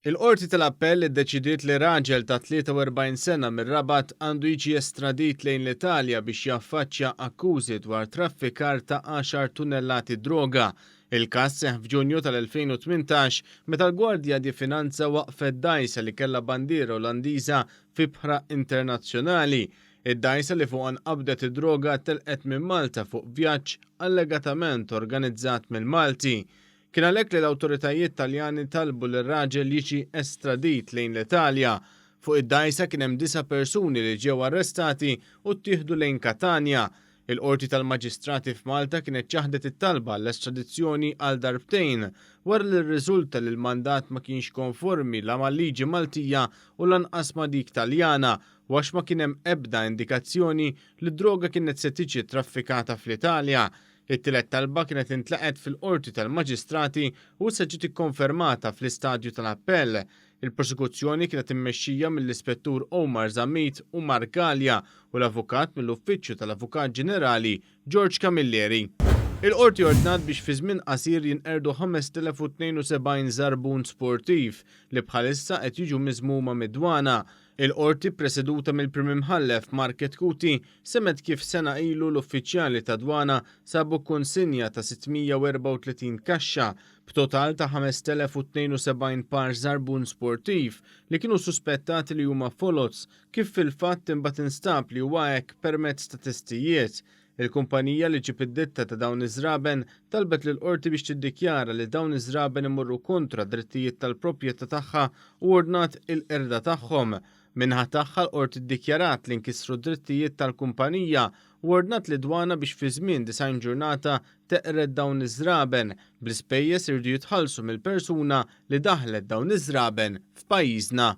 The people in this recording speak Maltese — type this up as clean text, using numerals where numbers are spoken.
Il-Qorti tal-Appell iddeċidiet li raġel ta' 43 sena mir-Rabat għandu jiġi estradit lejn l-Italja biex jaffaċċja akkużi dwar traffikar ta' għaxar tunnellati droga. Il-każ seħħ f'Ġunju tal-2018 meta l-Guardia di Finanza waqqfet dgħajsa li kellha bandiera Olandiża f'ibħra internazzjonali. Id-dgħajsa li fuqha nqabdet id-droga telqet minn Malta fuq vjaġġ allegatament organizzat mill-Malti. Kien għalhekk li l-awtoritajiet Taljani talbu lir-raġel jiġi estradit lejn l-Italja. Fuq id-dgħajsa kien hemm disa' persuni li ġew arrestati u ttieħdu lejn Katanja. Il-Qorti tal-Maġistrati f'Malta kienet ċaħdet it-talba għall-estradizzjoni għal darbtejn wara li rriżulta li l-mandat ma kienx konformi la mal-liġi Maltija u lanqas ma' dik Taljana u għax ma kien hemm ebda indikazzjoni li d-droga kienet se tiġi ttraffikata fl-Italja. It-tielet talba kienet intlaqgħet fil-Qorti tal-Maġistrati u issa ġiet ikkonfermata fl-istadju tal-appell. Il-prosekuzzjoni kienet immexxija mill-Ispettur Omar Zammit u Mark Galea u l-avukat mill-Uffiċċju tal-Avukat Ġenerali George Camilleri. Il-Qorti ordnat biex fi żmien qasir jinqerdu 5,072 żarbun sportiv li bħalissa qed jiġu miżmuma mid-dwana. Il-Qorti ppreseduta mill-Prim Imħallef Mark Chetcuti semgħet kif sena ilu l-uffiċjali tad-dwana sabu kunsinja ta' 634 kaxxa b'total ta' 5,072 par żarbun sportiv li kienu suspettati li huma foloz kif fil-fatt imbagħad instab li huwa hekk permezz ta' testijiet. Il-kumpanija li ġġib id-ditta ta' dawn iż-żraben talbet lill-Qorti biex tiddikjara li dawn iż-żraben imorru kontra d-drittijiet tal-proprjetà tagħha u ordnat il-qerda tagħhom. Min-naħa tagħha l-Qorti ddikjarat li nkisru d-drittijiet tal-kumpanija u ordnat lid-Dwana biex fi żmien 90 ġurnata teqred dawn iż-żraben, bl-ispejjeż iridu jitħallsu mill-persuna li daħħlet dawn iż-żraben f'pajjiżna.